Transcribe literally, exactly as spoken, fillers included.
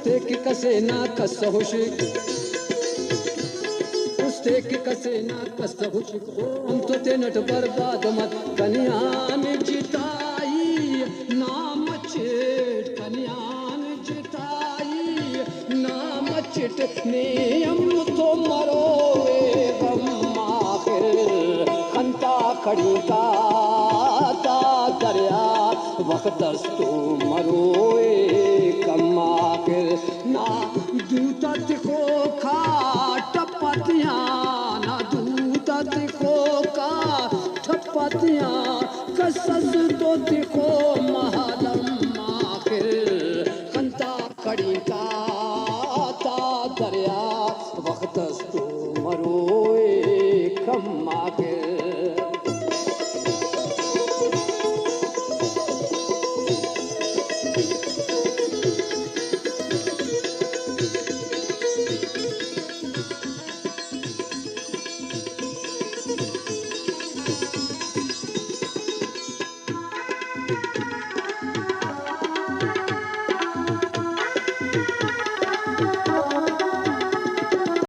تے کہ کسے نا کس ہشک، اس تے کہ کسے نا کس ہشک، او انت تینٹ برباد مت، کنے آن جتائی نا مچٹ، کنے آن جتائی نا مچٹ، نے ہم تو مروئے غم آخر، خنتا کڑی تا تا دریا وخت اس تو مروئے کم آخر۔ نا دوتا تخوکا ٹپا تیان، نا دوتا تخوکا ٹپا تیان، کس اس تو تخو مہالم آخر۔ خنتا کڑینکا تا دریا وخت اس تو مروئے کم آخر۔